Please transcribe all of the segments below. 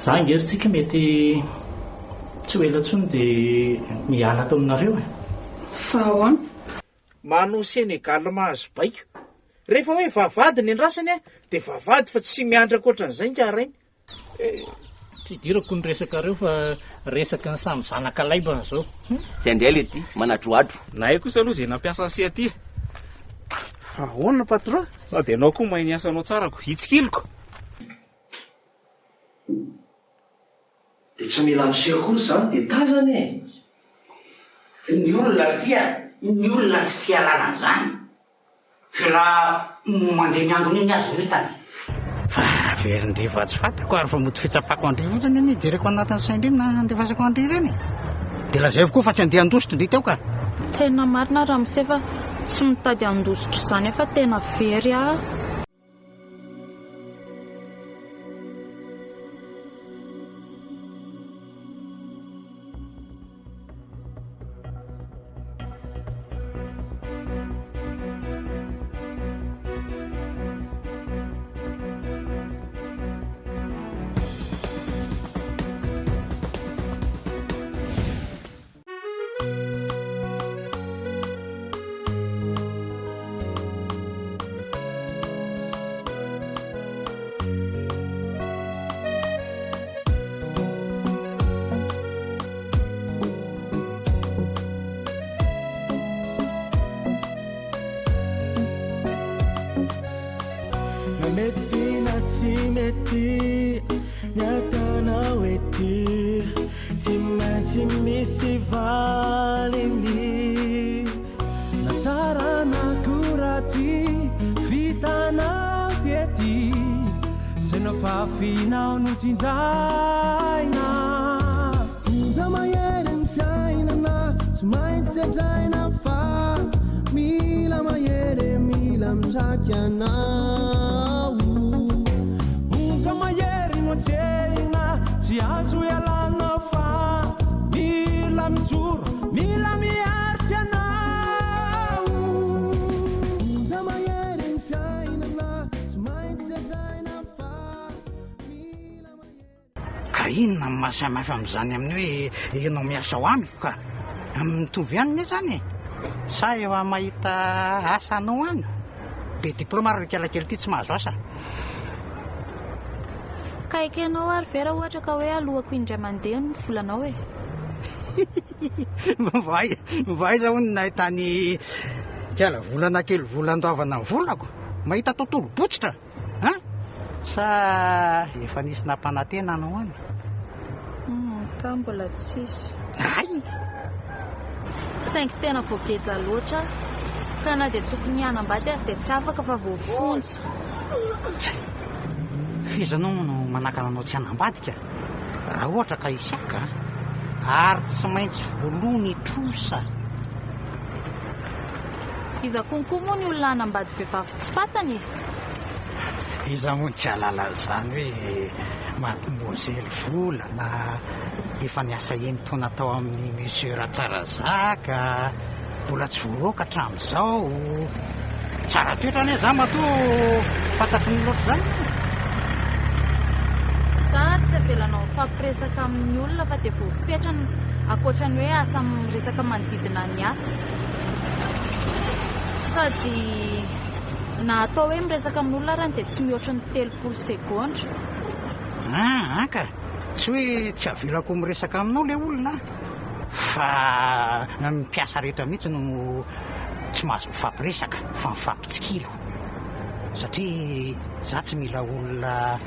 Za ange ry Tsiky mety tsy ho ela intsony dia miala ato aminareo e. Fa ahoana? Manao Sénégal mahazo baiko. Rehefa hoe vavahady ny andrasany dia vavahady fa tsy miandry ankoatran'izay ingahy rainy. Tsy idirako ny resakareo fa resaky ny samy zanaka laibana zao. Zay indray le ty, manadroadro. Nahay kosa aloha izay nampiasa an'i aty e. Fa ahoana patron? Sady ianao koa mahay ny asanao tsara ko. Hitsikiloko. Dia tsy mila miseho akory izany dia tazana e! Ny olona tia, ny olona tsy tia lalana izany. Vela mandeha miangona io ny azy no hitany. Fa averin-dry fa tsy fantako ary fa mody fitsapako an-dry fotsiny anie jereko anatin'ny sain-dry na andefasako an-dry ireny e. Dia lazaivo koa fa tsy andeha handositra ndry teo ka. Tena marina ramose fa tsy mitady handositra izany aho fa tena very aho. Na mety na tsy mety ny ataonao ety Tsy maintsy misy valiny Na tsara na koa ratsy vitanao tety Zay nofafinao no tsinjaina Onja mahery ny fiainana tsy maintsy sedraina Fa mila mahery e, mila mitraky anao Onja mahery no atrehina tsy azo ialana Fa mila mijoro, mila miaritra ianao Onja mahery ny fiainana tsy maintsy sedraina Fa mila mahery. Ka inona no mahasamihafa amin'izany amin'ny hoe ianao miasa ao amiko ka? Mitovy ihany anie izany e! Sa efa mahita asa anao any? Be diplaoma ary ry ikalakely ity tsy mahazo asa. Ka ekenao ary ve raha ohatra ka hoe aloako indray mandeha ny volanao e? Mba aiza hono no nahitany ikala volana kely vola andoavana ny volako? Mahita tontolo botsitra! An? Sa efa nisy nampanantena anao any? Hum, ka mbola tsisy. Hay! Saingy tena voageja loatra aho, ka na dia tokony hanambady ary dia tsy afaka fa voafonja. F'iza no manakana anao tsy hanambady ka? Raha ohatra ka hisy haka an! Ary tsy maintsy voaloa ny trosa. Iza konko moa ny olona hanambady vehivavy tsy fantany e? Iza moa no tsy hahalala an'izany hoe mademoiselle Vola na efa niasa enin-taona tao amin'ny Monsieur Ratsarazaka, mbola tsy voaroaka hatramin'izao. Tsara toetra anie za matoa fantatry ny loatra izany e. Za ary tsy avelanao mifampiresaka amin'ny olona fa dia voafetra ny ankoatra ny hoe asa miresaka manodidina ny asa. Sady na atao hoe miresaka amin'olona arany dia tsy mihoatra ny 30 segondra. Ah, an ka! Tsy hoe tsy avelako miresaka aminao ilay olona an! Fa ny mpiasa rehetra mihitsy no tsy mahazo mifampiresaka fa mifampitsikilo. Satria za tsy mila olona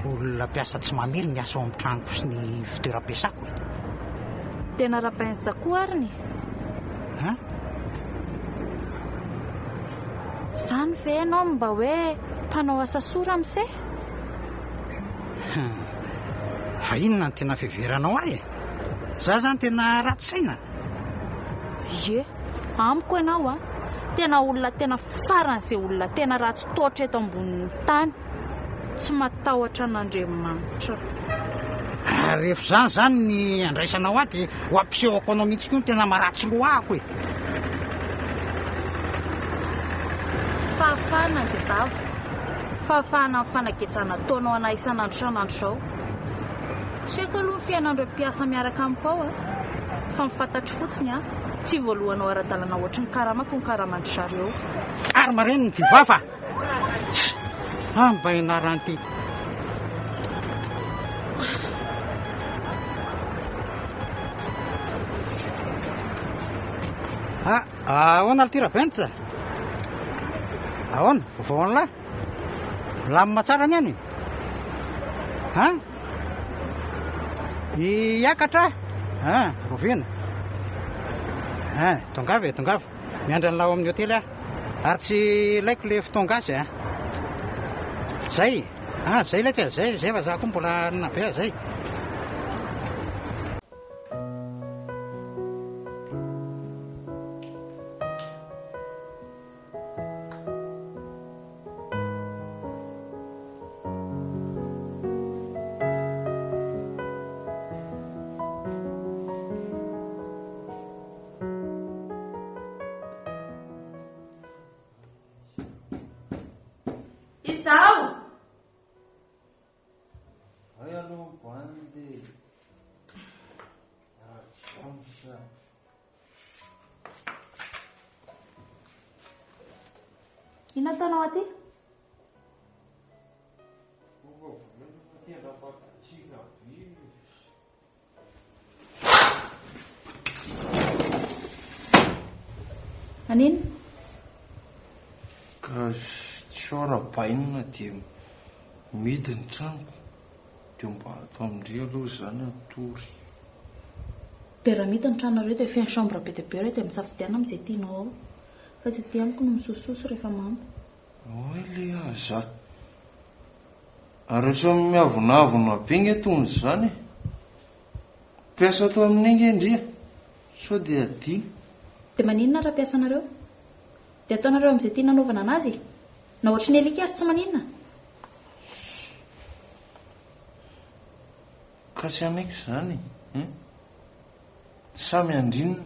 olona mpiasa tsy mamely miasa ao amin'ny tranoko sy ny fitoeram-piasako e. Tena rabainza koa ary ny. An? Zany ve ianao no mba hoe mpanao asa soa ramose? Hum. Fa inona no tena fiheveranao ahy e? Za zany tena ratsy saina? Ie, amiko ianao an, tena olona tena faran'izay olona tena ratsy toetra eto ambonin'ny tany, tsy matahotra an'Andriamanitra. Ary rehefa izany izany ny andraisanao ahy dia ho ampisehoko anao mihitsy koa ny tena maharatsy loha ahako e. Fahafahana ny tadiaviko, fahafahana amin'ny fanagejana ataonao anah isan'andro isan'andro izao. Tsy haiko aloha ny fiainan'ireo mpiasa miaraka amiko ao a! Fa ny fantatro fotsiny a, tsy voalohanao ara-dalana ohatry ny karamako ny karaman-dry zareo. Ary marenina ity vava! Tss! Ah, mba ianaran'ity. Ah, ahoana ity Rabenja? Ahoana? Vaovao an'lah? Milamina tsara ny any? Ha? Hiakatra? Ha, roviana? Ha, tongava e, tongava. Miandry an'lah ao amin'ny hotely aho. Ary tsy ilaiko le fotoan-gasy a. Zay, ah, zay letsy a, zay, zay fa za koa mbola hanana be a, zay. Izaho! Hay aloha bandy. Ah, James. Inona ataonao aty? Maninona? Ka tsy ao rabainina dia mihidy ny tranoko dia mba ato amin-dry aloha izany hatory. Dia raha mihidy ny tranonareo dia feno chambre be dia be ireo dia misafidiana amin'izay tianao ao. Fa tsy aty amiko no misososo rehefa mamo. Oay le aza. Ary ohatran'ny miavonavona be nge tony izany e. Mpiasa ato aminay nge ndry e. Sao dia adino. Dia maninona raha mpiasa anareo? Dia ataonareo amin'izay tiana anaovana anazy e. Na ohatry ny alika ary tsy maninona. Ka tsy hanaiky izany e. Sa miandry inona?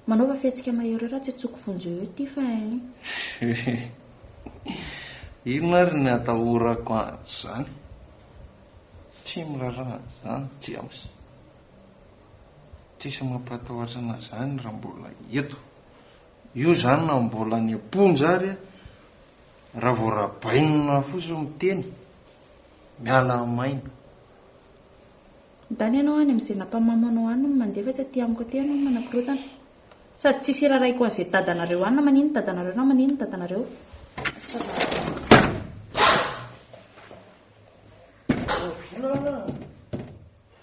Manaova fihetsika mahery eo raha tsy antsoiko vonjeo eo ity fa ein. Inona ary ny atahorako an'izany? Tsy miraharaha an'izany James. Tsisy mampatahotra anah izany raha mbola eto. Io izany na mbola any am-ponja ary raha vao rabainina fotsiny miteny, miala maina. Ndany ianao any amin'izay nampamamo anao any no mandeha fa tsy aty amiko aty ianao no manakorontana. Sady tsisy iraraiko an'izay dadanareo any na manino dadanareo na manino dadanareo. Volana,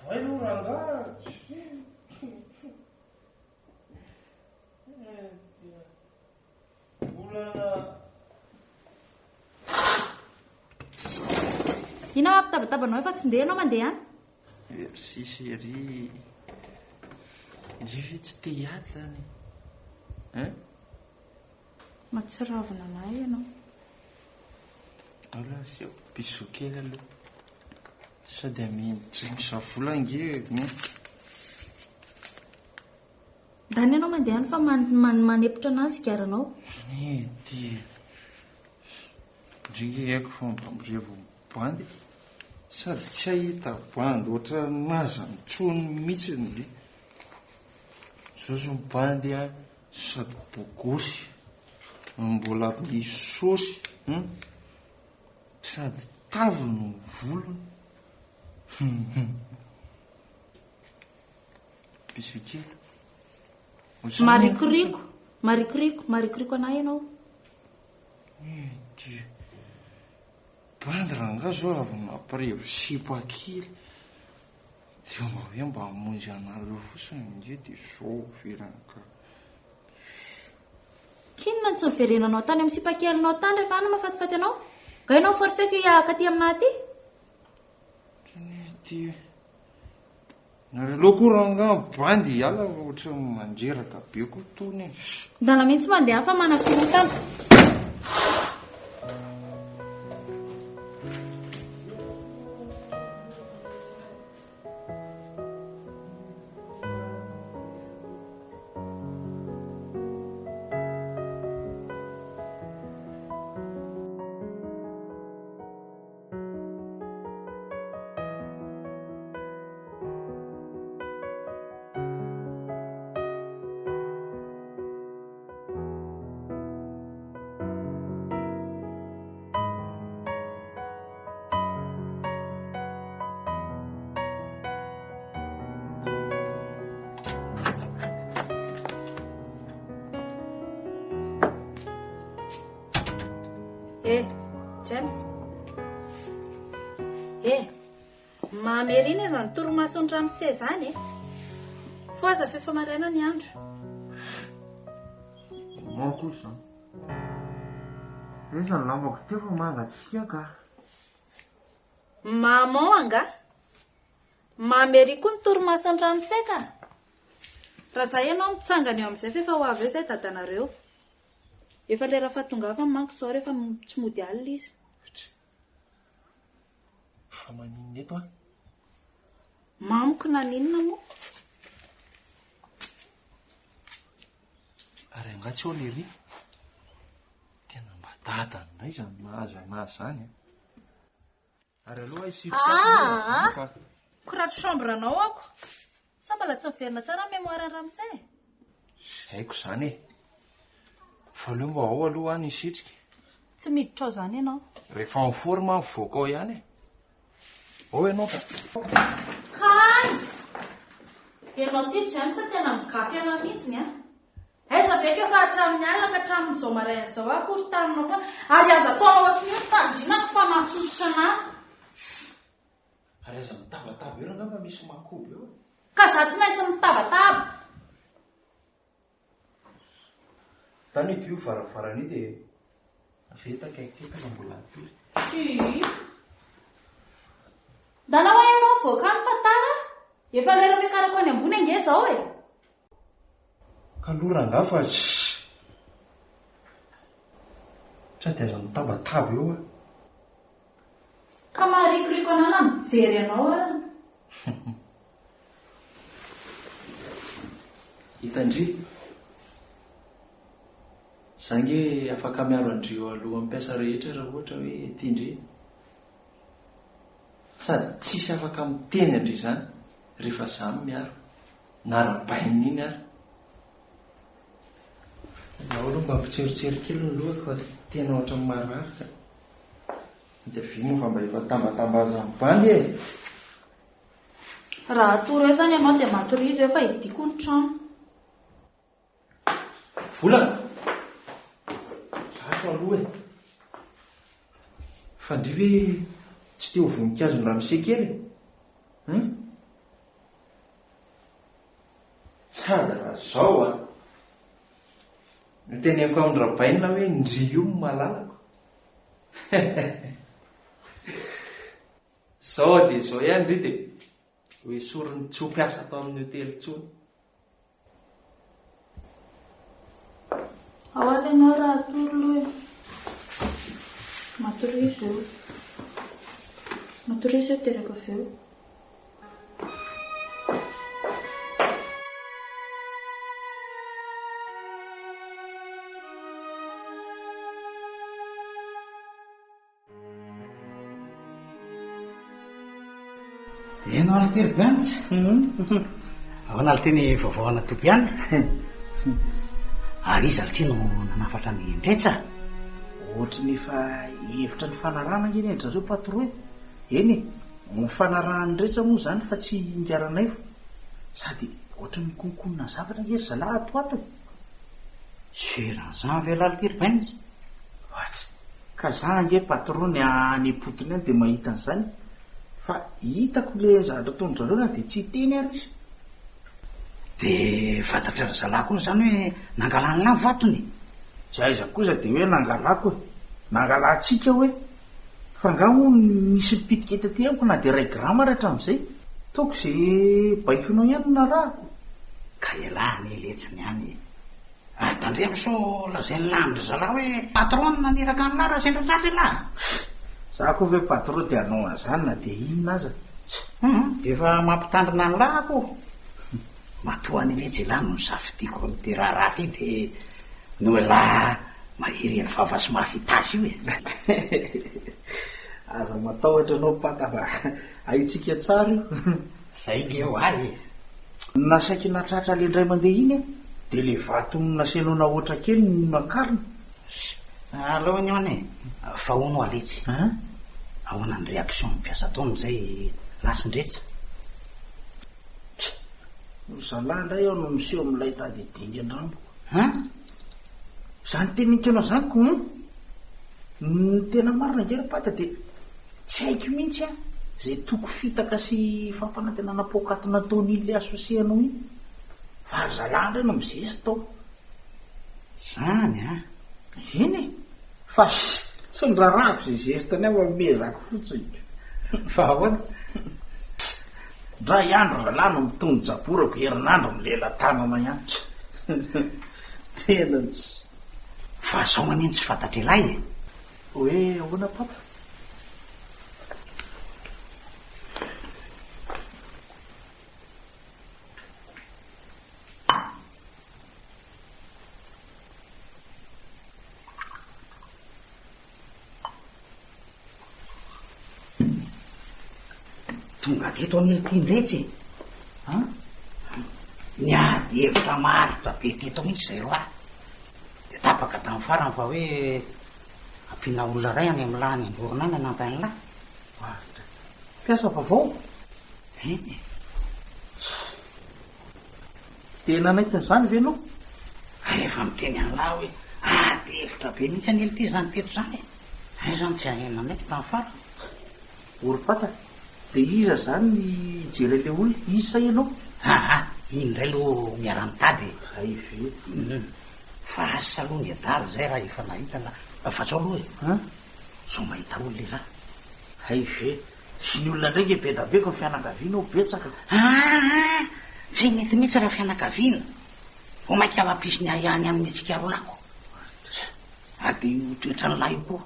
voay aloha rangahy. Olana. Inona mampitabataba anao efa tsy ndeha ianao mandeha any? Merci chérie. Ndry ve tsy te hiady zany e? Hein? Mahatsiravina anah ianao. Aloha asio bisou kely aloha. Sao dia amian'i James vola ange e. Ndany ianao mandeha any fa manepotra anah ny sigaranao. Mety. Ndry nge haiko fa mba mirevy bandy e. Sady tsy hahita bandy ohatran'aza intsony mihitsy ndry. Zao zao bandy a sady bogosy no mbola misy saosy hum. Sady tavy no volony. Hum hum. Bisous kely. Marikoriko, marikoriko, marikoriko anah ianao. Eh Dieu. Bandy rangahy zao avy nampirevy sipa kely. Dia mba hoe mba hamonjy anareo fotsiny nge dia zao verany ka. K'inona no tsy niverenanao tany amin'ny sipa kelinao tany rehefa any no mahafatifaty anao? Nga ianao forceko hiahaka aty aminah aty? Ty Nareo aloha koa rangaha bandy hiala fa ohatran'ny mandreraka be koa tony e. Ndana mihitsy mandeha fa manakorontana. Eh! Mamerina izany torimason'i ramose izany e! Fohaza f'efa maraina ny andro. Maman kosa izany. Aiza ny lambako teo fa mangatsiaka ka. Maman angaha? Mamery koa ny torimason'i ramose ka! Raha za ianao mitsangana eo amin'izay f'efa ho avy eo izay dadanareo. Efa lera fahatongavany manko izao rehefa tsy mody alina izy. Fa maninona eto aho? Mamiko naninona moa? Ary angaha tsy ao lery? Tena mba dadany indray izany mahazo anazy izany a. Ary aloha hisitrika ah, ah. Korato chambre anao ako. Sa mbola tsy miverina tsara ny mémoire ramose e? Tsy haiko izany e. Fa aleo mba ao aloha aho ny hisitrika. Tsy miditra ao izany ianao. Rehefa en forme aho mivoaka ao ihany e. Ao ianao ka. Kay! Ianao ity ry James tena migafy anao mihitsiny an. Aiza ve ka efa hatramin'ny alina ka hatramin'izao maraina izao aho akory taminao foana. Ary aza ataonao ohatran'ny hoe fandrinako fa mahasosotra anà. Chut! Ary aza mitabataba eo rangaha fa misy makobo eo e. Ka za tsy maintsy mitabataba. Tany io varavarana io dia veta akaiky eto raha mbola hatory. Chut! Ndana hoa ianao mivoaka any fa tara a! Efa lera fiakarako any ambony ange izao e! Kaloha rangaha fa shh! Sady aza mitabataba eo a! Ka maharikoriko anah na mijery anao ara. Hitan-dry? Za nge afaka miaro an-dry eo alohan'ny mpiasa rehetra raha ohatra hoe tian-dry. Sady tsisy afaka miteny an-dry izany rehefa za no miaro. Na rabainina iny ary. Alao aloha mba ampitserotsero kely ny lohako fa tena ohatran'ny marary ka. Dia avy moa fa mba efa tambatambazan'ny bandy e! Raha hatory eo izany ianao dia matoriza eo fa hidiako ny trano. Volana! Raso aloha e! Fa ndry ve tsy te ho voninkazon'i ramose kely e? Hum? Sady raha zao an! Noteneniko amin-dRabainina hoe ndry io no malalako. Zao dia zao ihany ndry dia ho esoriny tsy ho mpiasa ato amin'ny hotely intsony. Ao ary ianao raha hatory aloha e. Matoriza eo. Matoriza eo dia rehefa avy eo. Eny ho'a ry Benz. Ahoana ry ny vaovao an'Atoby any? Ary iza ry no nanafatra ny Ndretsa? Ohatry ny efa hevitra nifanarahana ange ny an-dry zareo patron e! Eny e, nifanarahan'ny Ndretsa moa izany fa tsy i Ingaranaivo. Sady ohatry ny mikonkonona zavatra ange ry zalahy ato ho ato e! Sur an'izany ve lahy ry Benz? What? Ka za ange patron ny any am-potony any dia mahita an'izany fa hitako le zavatra ataon-dry zareo na dia tsy hiteny ary izy. Dia fantatry ry zalahy koa izany hoe nangalan'lah ny vatony? Tsy aiza kosa dia hoe nangalako e! Nangalantsika hoe! Fa angaha moa nisy nipitika taty amiko na dia iray grama ary hatramin'izay? Ataoko izay baikonao ihany no narahako. Ka ialahy anie letsy ny any e! Ary tandremo sao lazain'lah amin-dry zalahy hoe patron no naniraka an'lah raha sendra tratra elah. Za koa ve patron dia hanao an'izany na dia inona aza? Tsia. Hum, dia efa mampitandrina an'lah aho koa. Matoa anie letsy elah no nosafidiako amin'ity raharaha ity dia noho elah maherihery vava sy mafy hitazy io e. Aza matahotra anao Pata fa haintsika tsara io. Zay nge ho ahy e. Nasaiko natratra le ndray mandeha iny aho de le vato nasainao nahoatra kely no nakarina. Ss, aleo anie hono e. Fa hono hoa letsy. Ahoana ny réaction ny mpiasa ataony zay lasin-dretsa? Tch, ry zalahy ndray aho no miseho amin'ilay tady dingan-dramboko. Hein? Zany teneniko anao zany ko hein? Ny tena marina ange ry pata dia tsy haiko mihitsy an! Izay toko fitaka sy fampanantenana poakaty nataon'iny le associé anao iny. Fa ry zalahy indray no mizesta ao. Zany an! Eny e! Fa tsy nirarahako izay zeste-ny ao fa mezako fotsiny. Fa ahoana? Ndray andro zalahy no mitony jaborako herinandro milela-tanana ihany. Tena tsy. Fa zao anie no tsy fantatr'ialahy e! Hoe ahoana papa? Tonga teto anie ity indretsy e! An? Niady hevitra maharitra be teto mihitsy izay roahy. Dia tapaka tamin'ny farany fa hoe ampiana olona iray any amin'ny lahy any Andorina any hanampy an'lah. Maharitra. Mpiasa vaovao? Eny e. Dia nanaiky an'izany ve ianao? Ka rehefa miteny an'lah hoe ady hevitra be mihitsy anie ity izany teto izany e. Aiza no tsy nanaiky tamin'ny farany? O ry pata, dia iza izany ny hijery an'ilay olona? Izy sa ianao? Aa, iny indray aloha miara-mitady e. Hay ve? Hum, fa asa aloha ny adala izay raha efa nahita na, fa zao aloha e, An? sao mahita olona elah. Hay ve? Sy ny olona indray nge be da be ko ny fianakaviana ao betsaka. Aa, tsy mety mihitsy raha fianakaviana, vao mainka mampisy ny ahiahy amin'ny antsika roalahiko. Ary dia io toetran'lah io koa.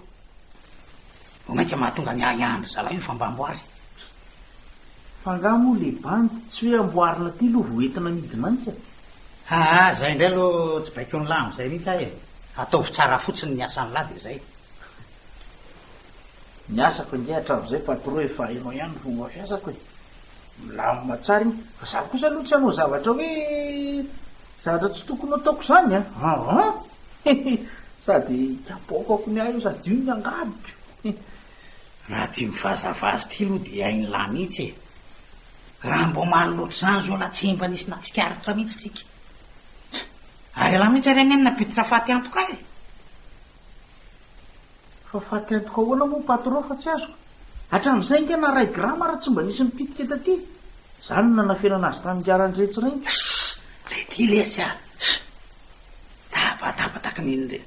Vao mainka mahatonga ny ahiahin-dry zalahy io fa mba amboary. Fa angaha moa le bandy tsy hoe amboarina aty aloha vao entina midina any ka? Aa zay indray aloha tsy baikoin'lah amin'izay mihitsy aho e! Ataovy tsara fotsiny ny asan'lah dia zay. Ny asako ange hatramin'izay patron efa hainao ihany ny fomba fiasako e! Milamina tsara iny, fa za kosa aloha tsy hanao zavatra hoe zavatra tsy tokony hataoko izany an! Aa! Sady kapoakako ny ahy io sady io ny angadiko. Raha ty mivazavaza ty aloha dia hain'lah mihitsy e! Raha mba omaly loatra izany zao lah tsy mba nisy nahatsikaritra mihitsy tsika. Ary elah mihitsy ary anie no nampiditra faty antoka ahy e! Fa faty antoka ahoana moa patron fa tsy azoko? Hatramin'izay ange na ray grama ara tsy mba nisy nipitika taty. Zany no nanafenana azy tamin'ny ingaran-dretsy ireny. Ssss! Ilay ty lesy a! Ssss! Tabataba tahaka ny inona ireny.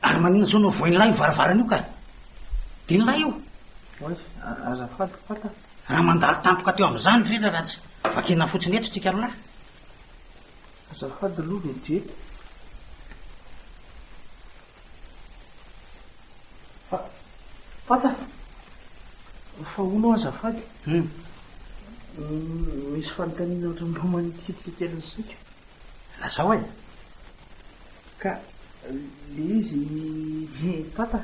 Ary maninona izao no voin'ilay io varavarana io ka? Din'ilay io. Oay, azafady pata. Raha mandalo tampoka teo amin'izany indrindra raha tsy vakiana fotsiny eto tsika rolahy. Azafady aloha le Dieu. Fa, pata, fa hono aho azafady. Hum. Misy fanontaniana ohatran'ny mba manitikitika kely ny saiko. Lazao e! Ka le izy pata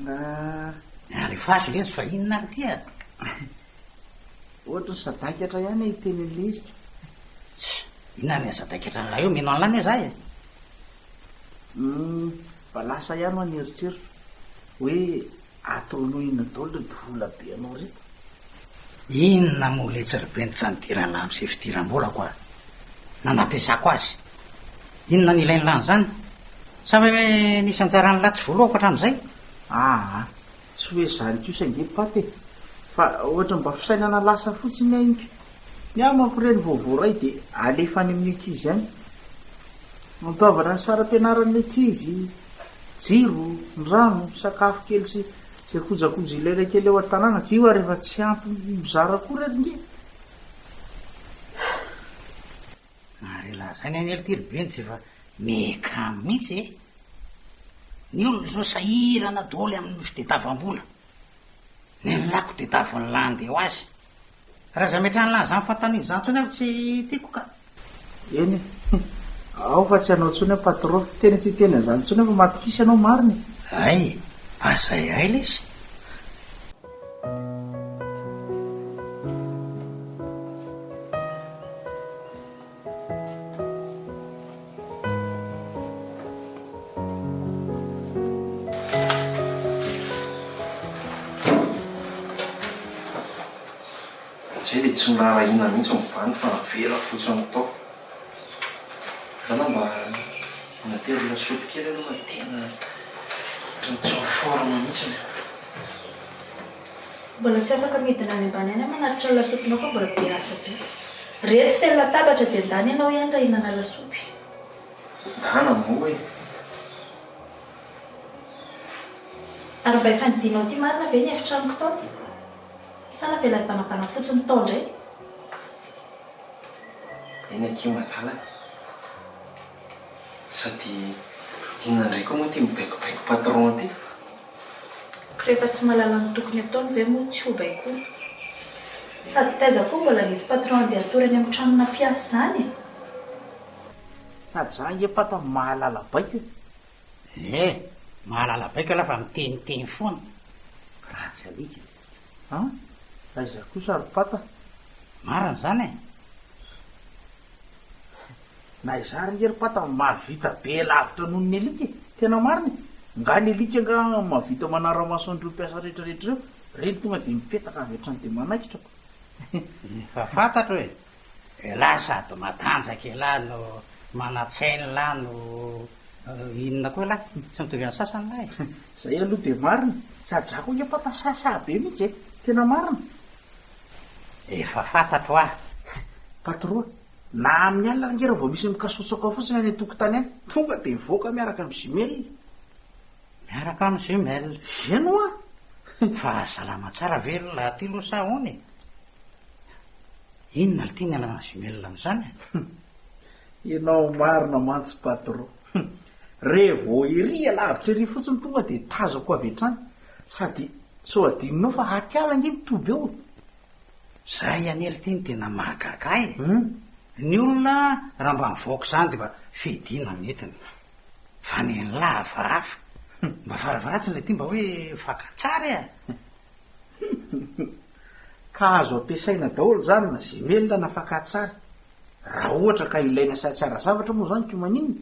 ah. Alefaso lesy fa inona ary ty a? Ohatry ny sadaikatra ihany aho hiteny an'le izy ka. Tsia, inona ary ny sadaikatra an'ilay eo, mino an'lah anie za e! Humm, fa lasa ihany hoa ny eritreritro hoe ataonao inona daholo ireto vola be anao ireto? Inona moa letsy ry Benja ny idiran'lah amin'izay fidiram-bolako a! Na nampiasako azy. Inona no ilain'lah an'izany? Sa ve hoe nisy anjaran'lah tsy voalohako hatramin'izay? Aa, tsy hoe izany kosa ange Paty e! Fa ohatra mba fisainana lasa fotsiny aho iny ko! Ny ahy manko ireny vao voaray dia alefa any amin'ny ankizy any. Andoavana ny saram-pianaran'ny ankizy, jiro, ny rano, sakafo kely sy izay kojakoja ilaina kely ao an-tanàna. Io ary efa tsy ampy mizara akory ary nge. Ary lazaina anie ry ty ry Benjy fa mekamo mihitsy e! Ny olona izao sahirana daholo amin'ny fitediavam-bola. Ny an'ny lako tediavin'ny landy ho azy. Raha za metrahan'lah zany fanontaniana izany intsony aho tsy tiako ka. Eny e. Ao fa tsy hanao intsony aho patron. Tena tsy hiteny an'izany intsony aho fa matokisa ianao marina e. Hay, fa zay hay lesy. Zay dia tsy noraharahiana mihitsy ny bandy fa navela fotsiny tao. Ndana mba natero lasopy kely aloha fa tena ohatran'ny tsy en forme mihitsy. Mbola tsy afaka midina any ambany any aho manatitra ny lasopinao fa mbola be asa be. Retsy feno latabatra dia ndana ianao ihany raha hihinana lasopy. Ndana moa e! Ary mba efa nidinao aty marina ve ny efitranoko tao? Sa navela hibanabana fotsiny tao indray? Eny akia malala a! Sady inona indray koa moa ity mibaikobaiko patron ity? Ka rehefa tsy mahalala ny tokony ataony ve moa tsy ho baikoina? Sady taiza koa mbola nisy patron andeha hatory any amin'ny tranona mpiasa izany e? Sady za ange pata mahalala baiko e! Eh! Mahalala baiko ialahy fa miteniteny foana. Ratsy alika. An? Aiza kosa ry pata? Marina izany e! Na izaho ary nge ry pata mahavita be lavitra noho ny alika e! Tena marina e! Nga ny alika nga mahavita manara-maso an'ireo mpiasa rehetra rehetra ireo? Ireny tonga dia mipetaka avy hatrany dia manaikitra ko! Efa fantatro e! Elah sady matanjaka elah no manan-tsaina elah no inona koa elah? Tsy mitovy amin'ny sasany elah e! Zay aloha dia marina! Sady za koa nge pata sahisahy be mihitsy e! Tena marina! Efa fantatro ah! Patron, na amin'ny alina ary nge raha vao misy mikasotsoka fotsiny any an-tokotany any, tonga dia mivoaka miaraka amin'ny jumelle. Miaraka amin'ny jumelle? Eny hoa! Fa salama tsara ve ry lahy ty aloha sa ahoana e? Inona ry ty ny alana jumelle amin'izany e? Ianao marina mantsy patron. Re vao ery alavitra ery fotsiny tonga dia tazako avy hatrany. Sady sao adinonao fa atiala ange ny toby ao e. Zay anie ry ty no tena mahagaga ahy e. Ny olona raha mba mivoaka izany dia mba fiadiana no entiny. Fa ny an'lah hafahafa. Mba farafaharatsiny ilay ty mba hoe fakan-tsary e. Ka azo ampiasaina daholo izany na jumelle na fakan-tsary. Raha ohatra ka ilaina sy hahatsara zavatra moa izany ko maninona?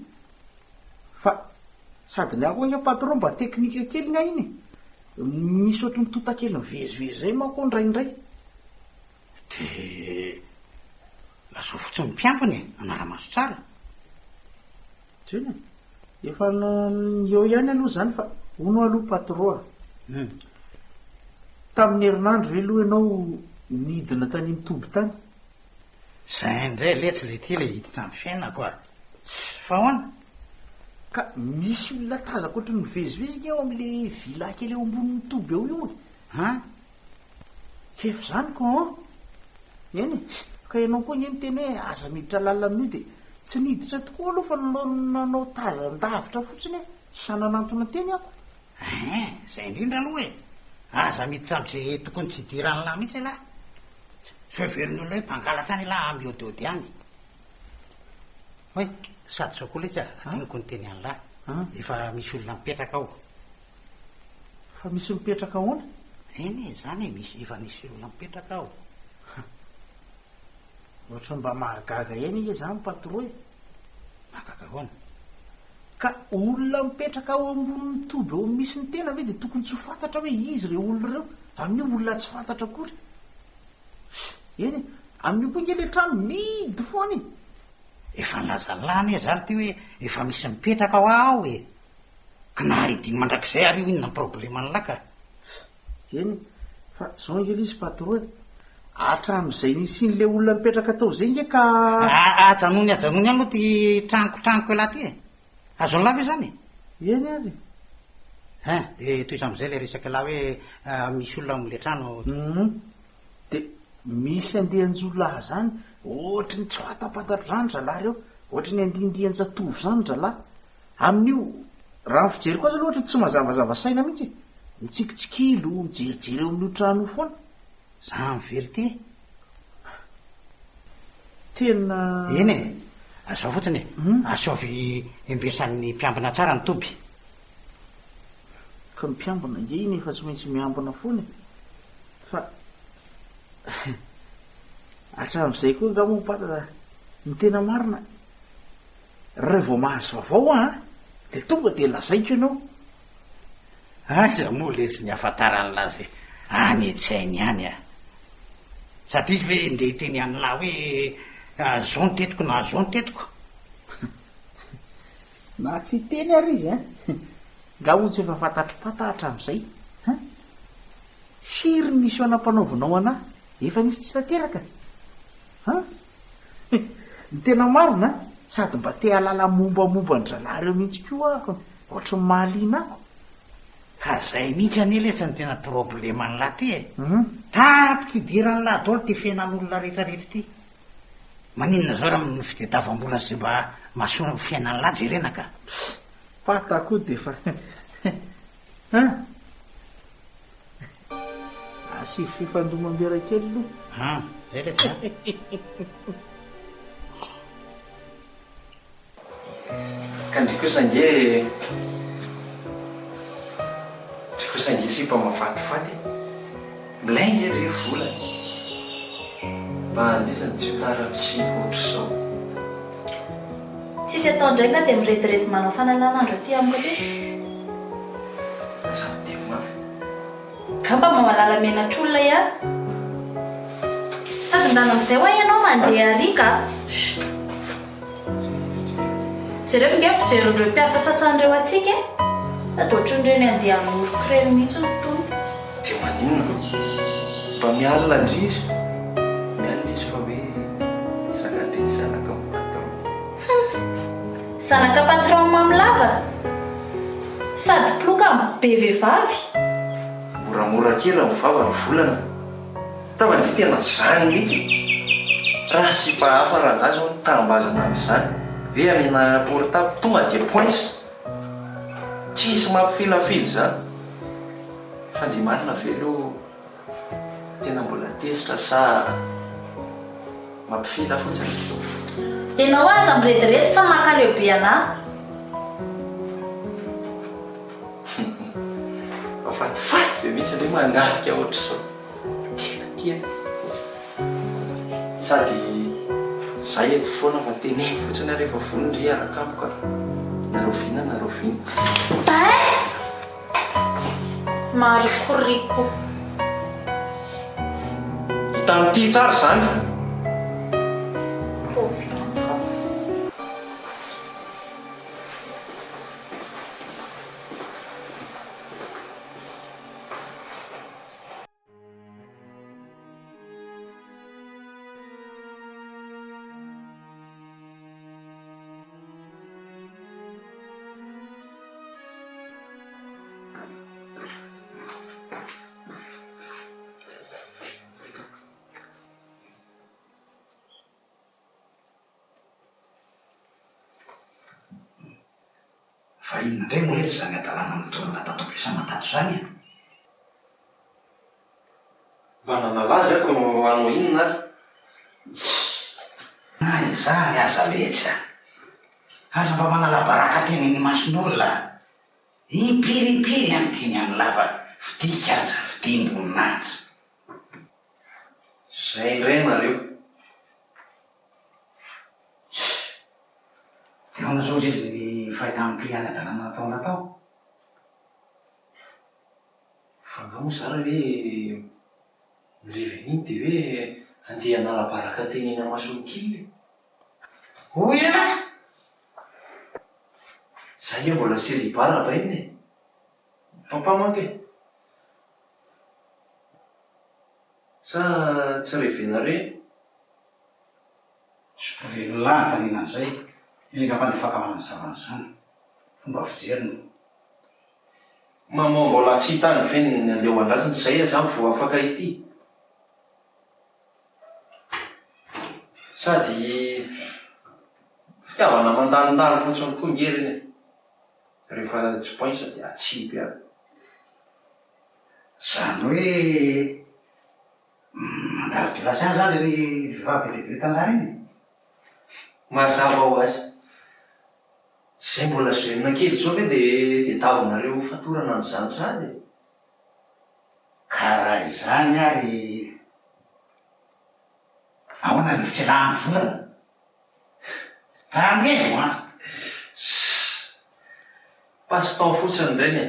Fa sady ny ahy koa ange patron mba teknika kely ny ahy iny e! Misy ohatry ny tontakely mivezivezy izay manko ao indraindray. Dia lazao fotsiny ny mpiambina e, hanara-maso tsara. Jereo e! Efa eo ihany aloha izany fa hono aloha patron a! Tamin'ny herinandro ve aloha ianao nidina tany amin'ny toby tany? Zay indray letsy le ty le hiditra am fiainako a! Fa ahoana? Ka misy olona tazako ohatry ny mivezivezy nge ao amle villa kely eo ambonin'ny toby eo io e! An? K'efa izany ko an! Eny e! Ka ianao koa nge niteny hoe aza miditra lalina amin'io dia tsy niditra tokoa aloha fa nanao tazan-davitra fotsiny aho, tsy sahy nanantona teny aho ko! Ein! Zay indrindra aloha e! Aza miditra am'ze tokony tsy hidiran'lah mihitsy elah! Sao heverin'ny olona hoe mpangalatra any elah miôdiôdy any. Oay! Sady zao koa letsy a, adinoko niteny an'lah, efa misy olona mipetraka ao. Fa misy mipetraka ahoana? Eny e, zany e, misy, efa misy olona mipetraka ao. Ohatran'ny mba mahagaga ihany ange zany patron e! Mahagaga ahoana? Ka olona mipetraka ao ambonin'ny toby eo misy ny tena ve dia tokony tsy ho fantatra hoe iza ireo olona ireo? Amin'io olona tsy fantatra akory. Eny e, amin'io koa ange ilay trano mihidy foana e! Efa nilaza an'lah anie za ty hoe efa misy mipetraka hoa ao e! Ka na hidiny mandrakizay ary io inona ny problème an'lah ka! Eny e, fa zao ange ilay izy patron e, hatramin'izay nisian'ilay olona nipetraka tao izay ange ka. Ajanony ajanony ihany aloha ty tranoko tranoko elah ty e! Azon'lah ve zany e? Eny ary e! Hein, de tohizo amizay ilay resaka elah hoe misy olona ao amin'ilay trano. Hum, de misy andian-jiolahy zany, ohatry ny tsy fantapantatro zany zalahy reo, ohatry ny andiandian-jatovo zany zalahy, Amin'io, raha ny fijeriko azy aloha ohatry ny tsy mazavazava saina mihitsy e! Mitsikitsikilo, mijerijery eo amin'io trano io foana. Zany ve ry ty? Tena. Eny e! Zao fotsiny e, asaovy embesan'ny mpiambina tsara ny toby. Ka ny mpiambina ange iny efa tsy maintsy miambina foana e! Fa hatramin'izay koa angaha moa mpata, ny tena marina, Raha vao mahazo vaovao aho an, dia tonga dia lazaiko ianao. Aiza moa letsy ny ahafantaran'lah zay any an-tsainy any a! Sady izy ve ndeha hiteny an'lah hoe zao ny tetiko na zao ny tetiko? Na tsy hiteny ary izy an! Nga hono tsy efa fantatr'i Pata hatramin'izay an! Firy ny mission nampanaovinao anah efa nisy tsy tanteraka? An? Ny tena marina an, sady mba te hahalala mombamomba an-dralahy ireo mihitsy koa aho, ohatry ny mahaliana ako. Ka zay mihitsy anie letsy no tena probleman'lah ty e! Tapitra idiran'lah daholo ty fiainan'olona rehetra rehetra ty. Maninona zao raha ny fitediavam-bola sy mba mahasoa ny fiainan'lah jerena ka. Pata koa dia efa Hein? Asivo fifandomam-bera kely aloha. An, zay letsy a. Ka ndry kosa ange ndry kosa ange sipa mafatifaty e! Milay nge ndry ry vola e! Mba andizany tsy ho tara amin'ny sipa ohatr'izao. Tsisy atao indray nga dia mirediredy manao fanalan'andro aty amiko aty. Aza miteny mafy. Ngamba mba malala menatr'olona ihany. Sady ndana amin'izay hoa ianao mandeha ary ka. Jereo nge fijerin'ireo mpiasa sasany ireo antsika e! Sady ohatran'ireny andeha hanoroko ireny mihitsy ny tony. Dia maninona? Mba mialona ndry izy. Mialona izy fa hoe zanandry zanaka patron. Hum! Zanaka patron mamo lava? Sady mpiloka be vehivavy? Moramora kely ny vava ny volana. Tava ndry tena zany mihitsy e! Raha sipa hafa rangahy zao no tambazana amin'izany hoe amena portable tonga dia poince! Tsisy mampifilafila izany! Fa ndry marina ve aloha tena mbola tezitra sa mampifila fotsiny? Enao aza mirediredy fa mankaleo be anah. Mahafatifaty be mihitsy ndry mangarika ohatr'izao. Tena kely. Sady za eto foana fa teneno fotsiny aho rehefa vonona ndry hiaraka amiko a. Na rahoviana na rahoviana. Dai! Marikoriko. Hitan'ity tsara izany. Rahoviana. Fa inona indray moa letsy izany hadalana notolona tato am-piasana tato izany e? Mba nanalazy ako hanao inona ary? Na izany aza letsy a! Aza mba manala baraka tena eny imason'olona a! Impiry impiry any teny any lava fidia kianja fidiam-boninahitra. Zay indray nareo. Dia ahoana zao izy ny fahitan'ny client ny hadalana nataonao tao? Fa angaha moa zara hoe mirevy an'iny dia hoe handeha hanala baraka tena eny amason'ny kil e? Hoy ianao? Za nge mbola celibat rabainina e! Papa manko e! Sa tsy revenareo e? Velona anontaniana an'izay, izy angamba no afaka manazava an'izany fomba fijeriny. Maman mbola tsy hitany ve ny andeha ho andrasana izay aza vao afaka ity? Sady fitiavana mandalondalo fotsiny koa nge ireny e! Rehefa tsy poinsa dia atsipy any. Izany hoe mandalo gilasy any izany ireny vehivavy be dia be tantara ireny e? Mazava ho azy. Izay mbola jeune kely izao ve dia tadiavinareo ho fatorana amin'izany sahady e? Ka raha izany ary ahoana ny filahan'ny volana? Tandremo an! Sss! Passe temps fotsiny ireny e!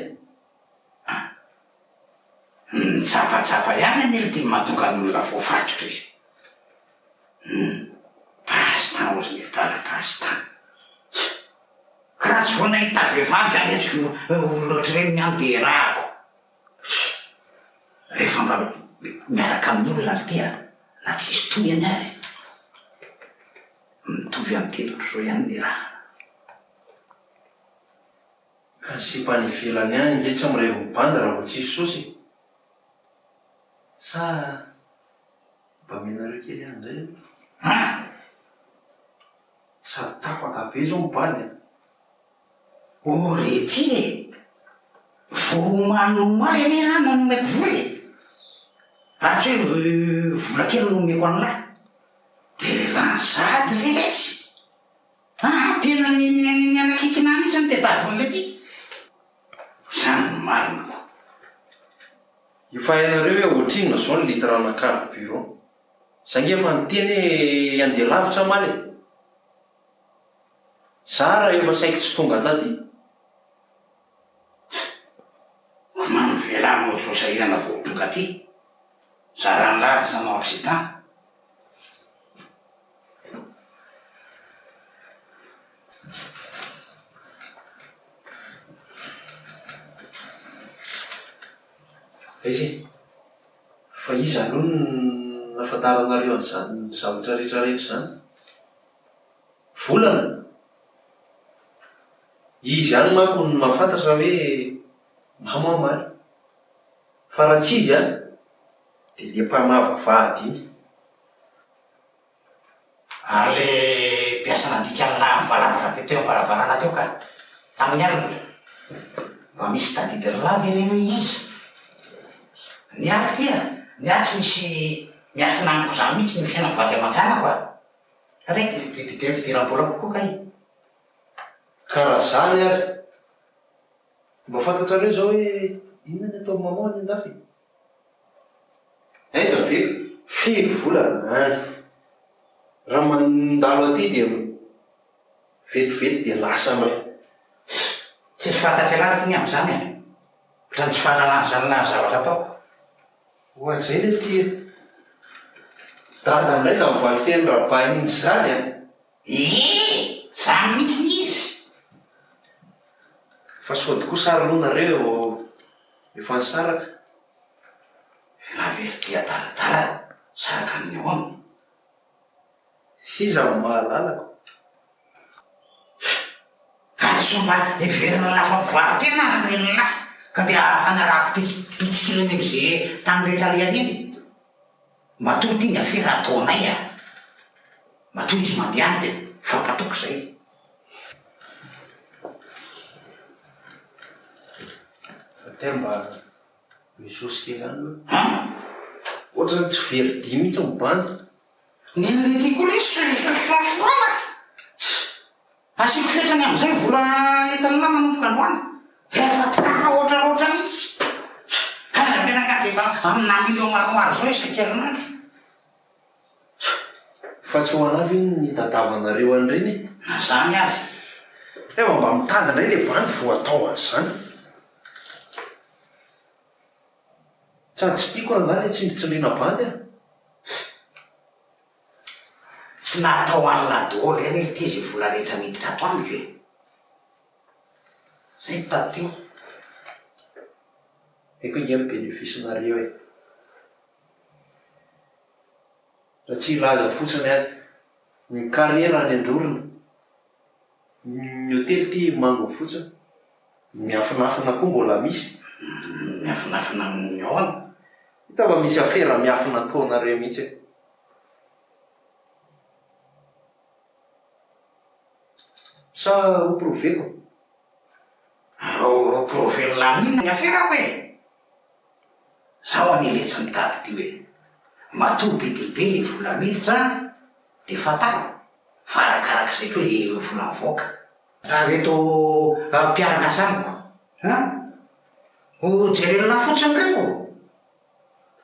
Mitsapatsapa ihany anie ity mahatonga ny olona voafatotra e! Hum! Passe temps ozy ny adala passe temps! Tsia! Ka raha tsy vao nahita vehivavy zany hetsiko olona ohatr'ireny ny ahy dia erahako! Tsia! Rehefa mba. mba miaraka amin'ny olona ry ty a, na tsisy tohiny ary. Mitovy amin'ny teny ohatr'izao ihany ny raha. Ka ny sipa any ivelany any nge tsy mirevy mibandy raha vao tsisy sosy e! Sa mba amenareo kely ihany indray aloha? An! Sady tapaka be zao ny bandy an! Oh re ty e! Vao omaly omaly anie aho no nomeko vola e! Ary tsy hoe vola kely no nomeko an'lah! Dia lany sahady ve letsy? Aa tena ny ny anakikina mihitsy no tadiavin'i lety! Zany no marina ko! Efa hainareo hoe ohatrinona zao ny litre ana carburant. Za nge efa niteny hoe handeha lavitra omaly e. Za raha efa saiky tsy tonga taty. Mamy ve lah no zao sahirana vao tonga aty? Za ranlah tsy nanao accident. Aiza e? Fa iza aloha no nahafantaranareo an'izany zavatra rehetra rehetra izany? Volana? Izy ihany manko no mahafantatra hoe mamo aho omaly. Fa raha tsy izy an, dia le mpamava vady iny. Ary le mpiasa nandika an'lah nivalapatra be teo am-baravarana teo ka, tamin'ny alina. Mba misy tadidin'lah ve ireny hoe iza? Ny ahy ty a, ny ahy tsy misy miafina amiko izany mihitsy ny fiainan'ny vady aman-janako a! Re, dia dia fidiram-bola kokoa kay. Ka raha zany ary, mba fantatrareo zao hoe inona ny ataon'i maman any andafy e? Aiza ve ka? Firy volana any? Raha mandalo aty dia vetivety dia lasa indray. Tsisy fantatr'ialahy ry Tony amin'izany e! Ohatran'ny tsy fahalalana izany lahy ny zavatra ataoko. Ohatrizay le ty e! Dada ndray zany valinteny rabaininy zany an! Ee! Zany mihitsy ny izy! Fa sody kosa ary aloha nareo efa nisaraka? Elah ve ry ty adaladala saraka amin'ny ahoana? Iza no mahalala ko? Ary sao mba heverina lafo mpivaro-tena ary ny lehilahy ka dia ampanarahako mpitsikilo eny amin'izay tany rehetra alehany eny? Matoa ity ny afera ataonay a! Matoa izy mandeha any dia mifampatoky izay. Fa tena mba misosy kely ihany aloha. An! Ohatran'ny tsy very dia mihitsy ny bandy. Nen'le ty koa lesy sososososoana e! Asiako fetrany amizay vola entin'lah manomboka androany. Efa tafahoatra loatra mihitsy. Aza avela angaha dia efa amina million maromaro zao isan-kerinandro. Fa tsy ho anah ve ny nitadavanareo an'ireny e? Na zany aza. Efa mba mitady indray le bandy vao atao an'izany. Sady tsy tiako rangahy le tsindritsindriana bandy a! Tsy natao an'lah daholo anie ity izay vola rehetra miditra ato amiko e! Zay no tadidio. Haiko ange ny benefice-nareo e! Raha tsy hilaza fotsiny aho, ny carrière any Androrona. Ny hotely ity mango fotsiny. Ny miafinafina koa mbola misy. Miafinafina amin'ny ahoana? Hita fa misy afera miafina ataonareo mihitsy e. Sa ho prouver-ko? Ho prouver-n'i Lamine ny aferako e! Zaho anie letsy mitady ity hoe matoa be dia be le vola miditra dia fantaro fa arakarak'izay koa le vola mivoaka. Raha reto mpiara-miasa amiko an! Ho jeren'lah fotsiny ireo!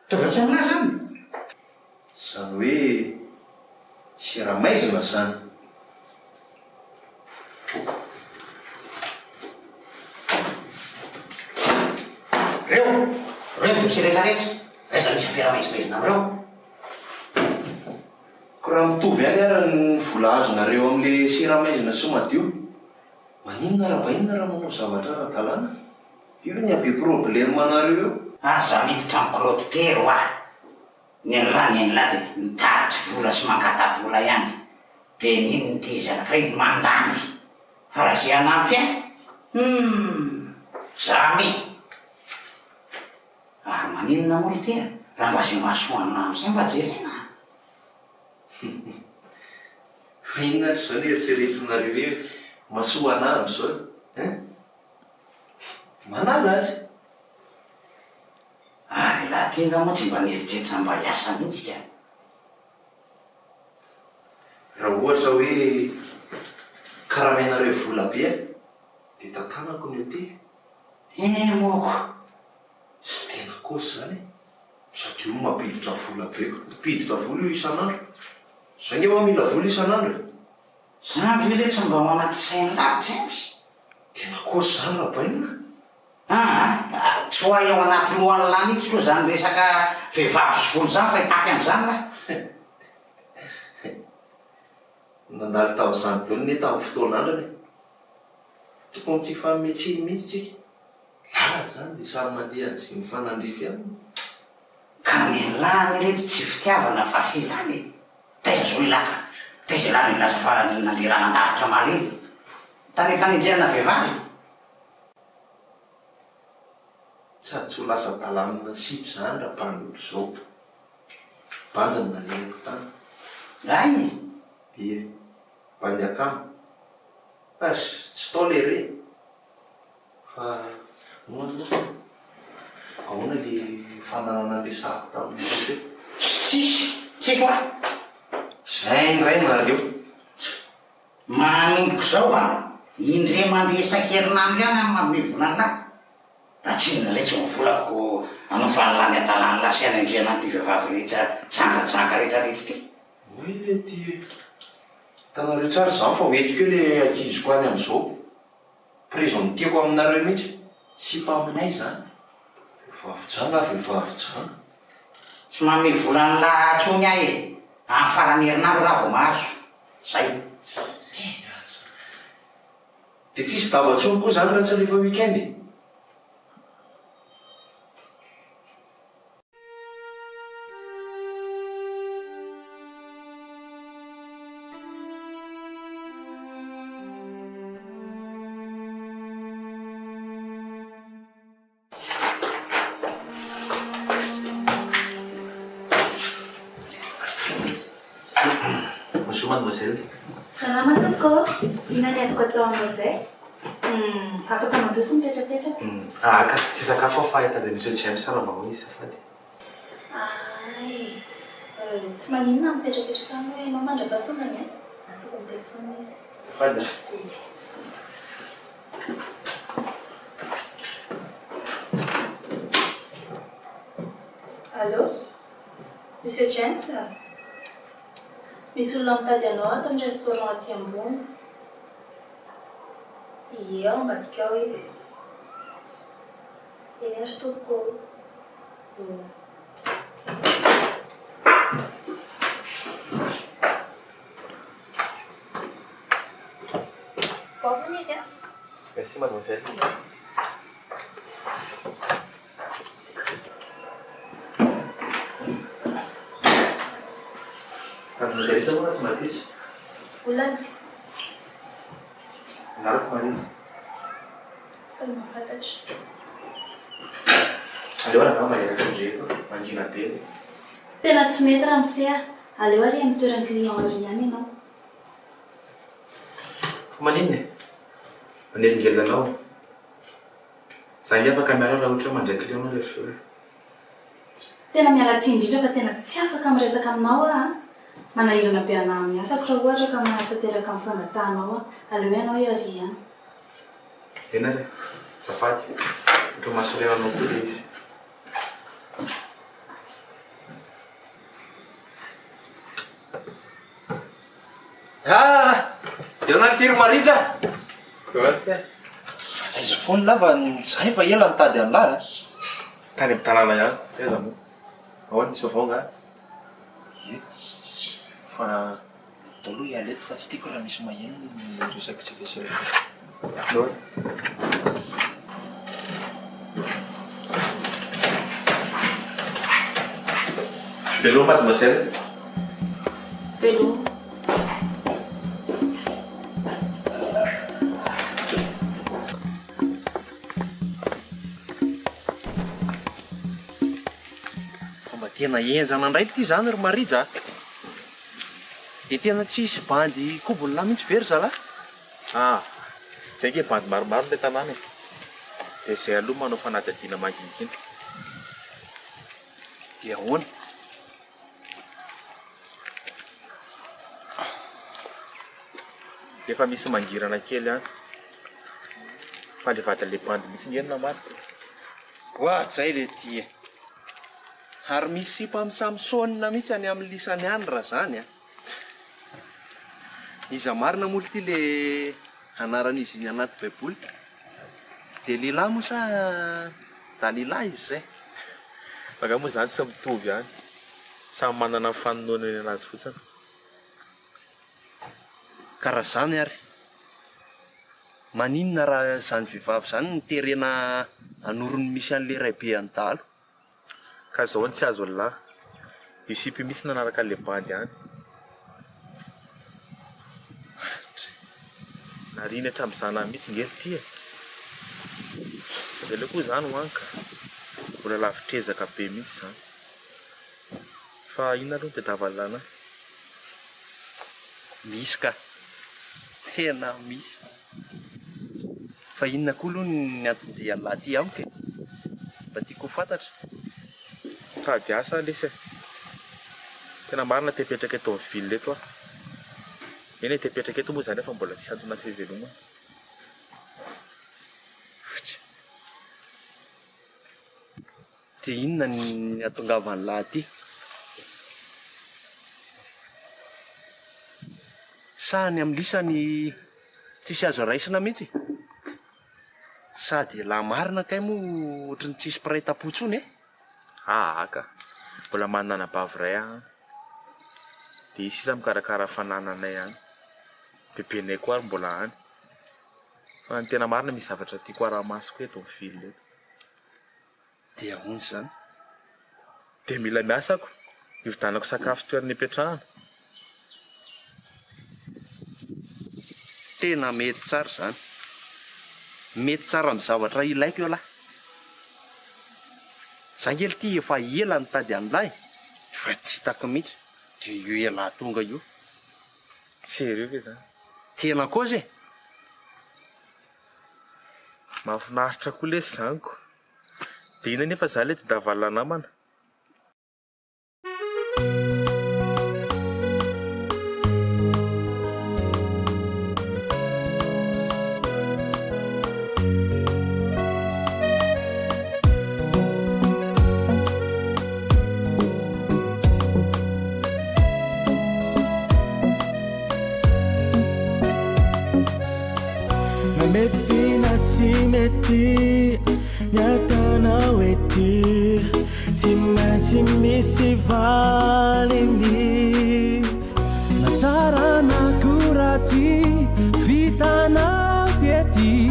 Ataovy ohatran'lah zany! Izany hoe sera maizina izany. Reo! Reo ny dossier rehetra rehetra! Aiza misy afera maizimaizina amin'ireo? Ko raha mitovy ihany ara ny vola azonareo amin'le sera maizina sy madio, maninona raha bainina raha manao zavatra ara-dalàna? Io ny habe problème anareo eo. Aza miditra amin'i Claude Tery hoa! Ny an'lah ny an'lah dia mitady vola sy mangata-bola ihany. Dia n'inona ity izy anankiray mandany. Fa raha izay hanampy ahy? Humm! Jamais! Ary maninona moa ry Tea raha mba izay mahasoa an'lah amin'izay mba jerena a! Fa inona ary izao no eritreretinareo hoe mahasoa an'ah amin'izao e? Hein? Manala azy! Ary elah ty nga moa tsy mba nieritreritra mba hiasa mihitsy ka! Raha ohatra hoe karamainareo vola be aho dia tantanako ny hotely. Ee moko! Tsy tena kôsy izany e! Sady io mampiditra vola be ko! Mampiditra vola io isan'andro! Zay nge hoa mila vola isan'andro e! Zany ve le tsy mba ao anaty sain'lah James? Tena kôsy izany Rabainina a! Aa, tsy ho hay ao anaty lohan'lah mihitsy aloha izany resaka vehivavy sy vola izany fa hitapy amin'izany lah. Nandalo tamin'izany daholo anie tamin'ny fotoan'andrana e! Tokony tsy hifanome tsiny mihitsy tsika. Lalana izany dia samy mandeha an'izay mifanandrify aminy. Ka ny an'lah anie letsy tsy fitiavana fa filana e! Taiza zao elah ka? Taiza elah no nilaza fa nandeha lalan-davitra malemy? Tany am-panenjehana vehivavy? Sady tsy ho lasa adala amina sipa izany raha bandy ohatr'izao. Bandy no nalehako tany. Ay! Ie. Bandy akama. Eish, tsy tao le re. Fa ahoana aloha? Ahoana le fananana niresahako tamin'ny teo? Tsisy, tsisy hoa. Zay indray nareo. Manomboka izao an, indray mandeha isan-kerinandro ihany aho manome vola an'lah. Raha tsy inona letsy ny volako ko anaovan'lah ny adalan'lah sy anenjehana an'ity vehivavy rehetra jangajanga rehetra rehetra ity. Oay lety e! Hitanareo tsara izany fa ho entiko eo le ankiziko any amin'izao. Presenteko aminareo mihitsy. Sipa aminay izany. Vehivavy janga vehivavy janga. Tsy manome vola an'lah intsony aho e! Amin'ny faran'ny herinandro lah vao mahazo. Zay. Eny aza. Dia tsisy daba intsony koa izany raha tsy rehefa week-end e? Bonjour mademoiselle. Salama tompoko ô! Inona ny azoko atao aminao izay? Hum, afaka mandroso mipetrapetraka. Ah ka, tsy hisakafo aho fa hitady an'i Monsieur James raha mba misy azafady. Ay, euh, tsy maninona mipetrapetraka any hoe ianao mandra-pahatongany an! Antsoiko amin'ny telefaonina izy. Azafady an! Allô? Monsieur James? Misy olona mitady anao ato amin'ny restaurant aty ambony. Ie, ao ambadika ao izy. Eny ary tompoko ô. Voavony izy an! Merci mademoiselle. Mademoiselle iza moa raha tsy madiso? Volana. Anarako Maritza. Faly mahafantatra. Aleo rangahy mba hiaraka amin-dry eto, mangina be. Tena tsy mety ramose a! Aleo ary amin'ny toeran'ny client ary ihany ianao. Fa maninona e? Manelingelina anao. Za ange afaka miala raha ohatra hoe mandray client anao rehefa avy eo e. Tena miala tsiny indrindra fa tena tsy afaka miresaka aminao aho a! Manahirana be anah amin'ny asako raha ohatra ka manatanteraka ny fangatahanao aho. Aleo ianao eo ary ihany. Eny ary e. Azafady. Ohatran'ny mahasorena anao koa ilay izy. Ah! Dia anaty ry Maritza! Quoi? Fa taiza foana lah fa za efa ela nitady an'lah a! Tany amin'ny tanàna ihany, taiza moa? Ahoana, nisy vaovao angaha? Ie, fa ndao aloha hiala eto fa tsy tiako raha misy maheno ny resakitsika sy ianao. Ndao e! Veloma mademoiselle. Veloma. Fa mba tena henjana indray ity izany ry Marija a! Dia tena tsisy bandy kobon'lah mihitsy ve ry zalahy? Ah! Zay ange bandy maromaro ilay tanàna e! Dia izay aloha manao fanadihadiana mangingina. Dia ahoana? Efa misy mangirana kely any. Fa le vadin'le bandy mihitsy nge no namadika e. Oa zay le ty e! Ary misy sipa amin'i Samsona mihitsy any amin'ny lisany any raha zany an! Iza marina moa lty le anaran'izy iny anaty baiboly? Delila moa sa Dalila izy zay? Fa nga moa zany tsy mitovy ihany? Samy manana ny fanononany anazy fotsiny. Ka raha zany ary, maninona raha izany vehivavy izany no terena hanoro ny misy an'ilay raibe an'i Dalo? Ka zao no tsy azon'lah. Io sipa io mihitsy nanaraka an'le bandy any. Nariany hatramin'ny zanany mihitsy nge ry ty e. Avelao koa izany ho any ka. Mbola lavitr'ezaka be mihitsy izany. Fa inona aloha no tadiavan'lah anah? Misy ka. Tena misy. Fa inona koa aloha ny anton-dian'lah aty amiko e? Mba tiako ho fantatra. Mitady asa aho lesy e. Tena marina te hipetraka eto amin'ny ville eto aho. Eny e, te hipetraka eto moa izany aho fa mbola tsy antony asa ivelomana. Dia inona ny hatongavan'lah aty? Sa any amin'ny lisany tsisy azo raisina mihitsy? Sady elah marina kay moa ohatry ny tsisy mpiray tampo intsony e? Aa ka! Mbola manana anabavy iray aho any. Dia izy sisa mikarakara fanananay any. Bebenay koa ary mbola any. Fa ny tena marina misy zavatra tiako araha-maso koa eto amin'ny ville eto. Dia ahoana izany? Dia mila miasa ako, hividianako sakafo sy toerana hipetrahana. Tena mety tsara izany. Mety tsara amin'ny zavatra ilaiko ialahy. Za nge lty efa ela nitady an'lah e, fa tsy hitako mihitsy. Dia io ialahy tonga io. Sérieux ve zany? Tena kôzy e! Mahafinaritra koa lesy zany ko! Dia inona anefa zany ilay tadiavan'lah namana? Na mety na tsy mety ny ataonao ety Tsy maintsy misy valiny Na tsara na koa ratsy vitanao tety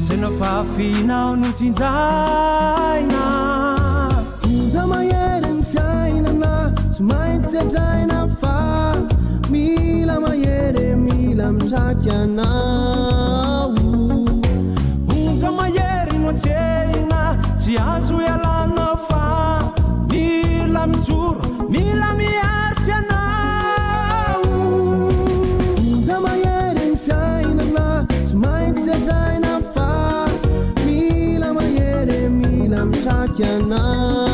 Zay nofafinao no tsinjaina Onja mahery ny fiainana tsy maintsy sedraina fa mila mahery e mila mitraky anao Onja mahery no atrehina tsy azo ialana fa mila mijoro mila miaritra anao Onja mahery ny fiainana tsy maintsy sedraina fa mila mahery e mila mitraky anao.